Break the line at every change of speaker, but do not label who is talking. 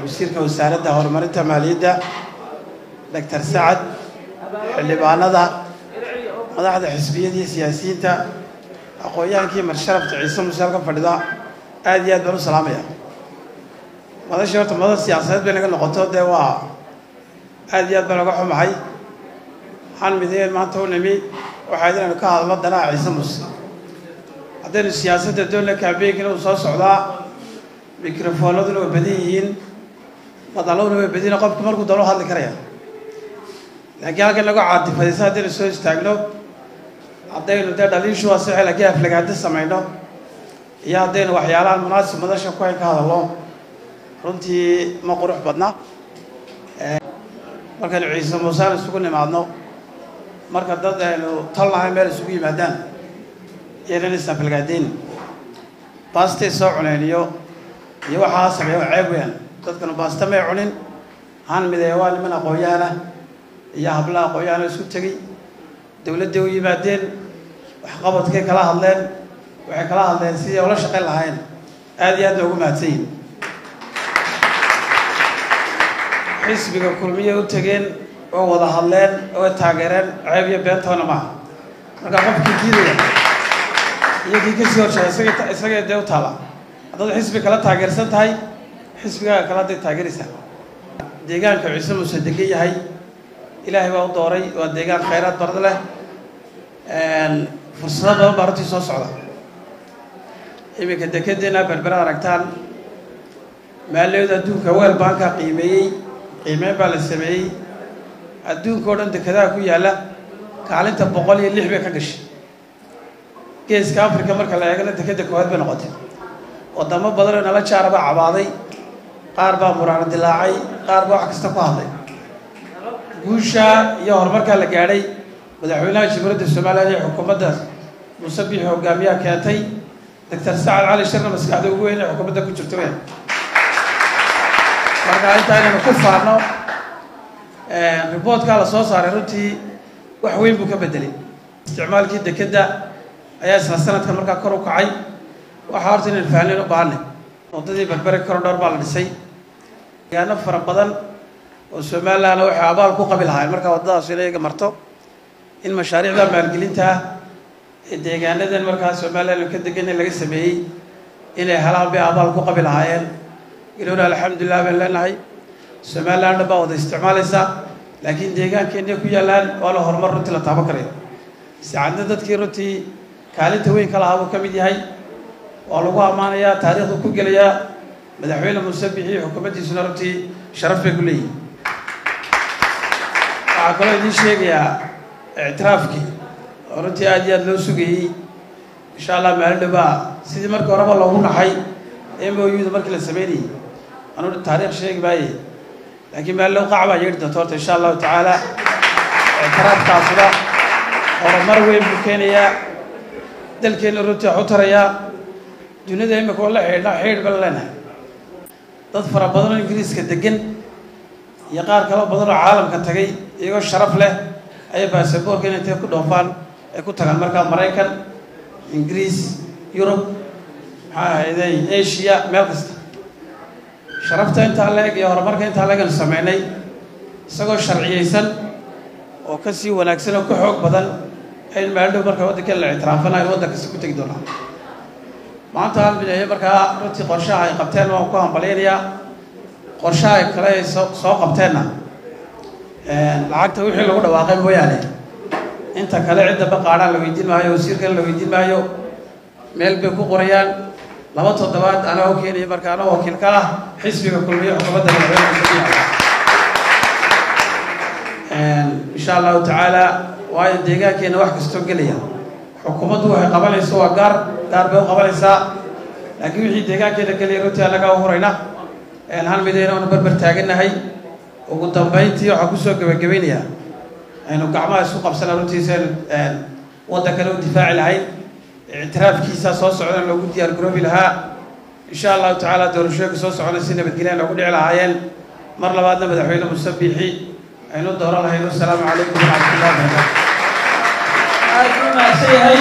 Wasiirka wasaaradda horumarinta maaliyadda Doctor Sacad, xildhibaanada, madaxda xisbiyadii, siyaasiyiinta, aqoon-yahankii, marsharafta Ciise Muuse halka fadhida, aad iyo aad baan u salaamaya. Madashii horta madal siyaasadeed bay naga noqoto, dee waa aad iyo aad baan oga xumahay. Waxaan mideen maanta u nimi waxaa inaynu ka hadalno danaha Ciise Muuse. Haddaynu siyaasadda doonla, campaign-kina uu soo socdaa, mikrofoonaduna way badan yihiin, madalladuna way badan yihin, qofku markuu doono hadli karaya. Laakiin halkan lagu caatifadaysa haddaynu soo istaagno, haddaynu dee dhaliishu waa saxe, laakiin aflagaado samayno iyo haddaynu waxyaalahan munaasib madasha ku hayn ka hadalno, runtii ma qurux badna. Markaynu Ciise Muusaan isugu nimaadno, marka dad aynu tolnahay meel isugu yimaadaan, yaynan isafalgaadayn. Baastay soo cuneen iyo waxaa sameeya waa ceeb weeyaan. Dadkanu baasta may cunin. Han mideeya waa niman aqoon-yahanah iyo hablaha aqoon-yahana isku tegey, dowladday u yimaadeen, waxqabadkay kala hadleen, waxay kala hadleen sidii ula shaqayn lahayn. Aad iyo aad ba ugu mahadsan yihin. Xisbiga Kulmiyay u tegeen oo wada hadleen oo taageereen, ceeb iyo beentoona maaha. Marka qofkii diidaya iyo kii kasii horsheeya isaga dee u taala. Haddaad xisbi kala taageersan tahay, xisbigaaga kale hadday taageeraysaa. Deegaanka Ciise Muuse degan yahay Ilaahay baa u dooray, waa deegaan khayraad badan leh, fursado badan baa runtii soo socda. Iminka dekedeena Berbera aragtaan maaliyadood adduunka World Bank-aa qiimeeyey, qiimeyn baa la sameeyey. Adduunka oo dhan dekedaha ku yaalla kaalinta 106 bay ka gashay. Geeska Africa marka la eegana dekeda koowaad bay noqotay. Wadamo badan oo nala jaara baa cabaaday, qaar baa muraano dilaacay, qaar baa wax kasta ku hadlay. Guusha iyo horumarkaa la gaadhay madaxweynaha Jamhuuriyadda Somaliland iyo xukuumadda Muuse Biixi hogaamiyaha keentay, Doctor Sacad Cali Shirna maskaxda ugu weyn ee xukuumadda ku jirta weyn. Marka intaa inaynu ku faano, reportkaa la soo saaray runtii wax weyn buu ka bedelay. Isticmaalkii dekedda ayaa isla sanadkan markaa kor u kacay. Waxaa horta inaynu fahnayn u baahanay, waddadii Berbere corridor baa la dhisay. Deegaano fara badan oo Somalilandna waxay abaal ku qabi lahaayeen markaa waddadaas inay iyaga marto, in mashaariicda maalgelinta ah ee deegaanadan markaa Somaliland ka degan laga sameeyey inay helaan bay abaal ku qabi lahaayeen. Ilowna alxamdulilah baan leenahay, Somaliland dhan baa wada isticmaalaysa, laakiin deegaankeennay ku yaallaan waa la horumar runtii la taaban karayo. Saacadna dadkii runtii kaalinta weyn ka lahaa buu ka mid yahay, waa lagu ammaanayaa, taariikhdu ku gelayaa. Madaxweyne Muuse Biixi xukuumaddiisuna runtii sharaf bay ku leeyihin. Waxaa kaloo idiin sheegayaa ictiraafkii oo runtii aad iyo aad loo sugayey, insha Allah maalin dhowbaa sidii markii horeba loogu naxay MOU-da markii la sameynayey. Anu taariikh sheegi maaye, laakiin maalin dhow qac baa yeedhi doonta horta, insha Allahu tacaala. Ictiraafkaasuna horumar weyn buu keenayaa dalkeenna, runtii wax u tarayaa dunida. Imika oo la xidhiidha xidhiidh ba la leenahay dad fara badan oo Ingiriiska degan iyo qaar kaloo badan oo caalamka tagay, iyagoo sharaf leh ayay baasaboorka inay intay ku dhoofaan ay ku tagaan markaa Maraykan, Ingiriis, Yurub, maxaa ahayday, Asia, meel kasta. Sharafta intaa la-eg iyo horumarka intaa la-eg aynu sameynay, isagoo sharciyeysan oo ka sii wanaagsan oo ka xoog badan ayn maalin dhow marka waddankan la ictiraafanayo waddankasi ku tegi doonaa. Maanta hal mideeye markaa runtii qorshaha ay qabteen waan ku hambalyaynayaa. Qorshaha ay kale ay soo qabteenna, lacagta wixii lagu dhawaaqay mooyaane inta kale ciddaba qaadhaan la weydiin maayo, wasiirkan la weydiin maayo, meel bay ku qorayaan. 2 toddobaad anaa u keenaya marka anoo wakiil ka ah xisbiga Kulmiye, xukuumadda madaxweyne Muuse, insha Allahu tacaala. Waayo deegaankeena wax kastoo gelaya, xukuumaddu waxay qabanayso waa gaar gaar bay u qabanaysaa, laakiin wixii deegaankeena gelaya runtii annagaa u hurayna. Hal midayna oonu berber taagannahay. Ugu dambayntii waxaan kusoo gebagabaynayaa, aynu gacmaha isku qabsana runtii si aynu waddankana u difaaci lahayn, ictiraafkiisa soo socdana loogu diyaar garoobi lahaa, insha Allahu tacaala doorashooyinka soo socona si nabadgelya noogu dhici lahaayeen, mar labaadna madaxweyne Muuse Biixi aynu dooran lahayn. Wasalaamu calaykum waraxmatullahi wabarakaatu.
Aad u mahadsan yahay.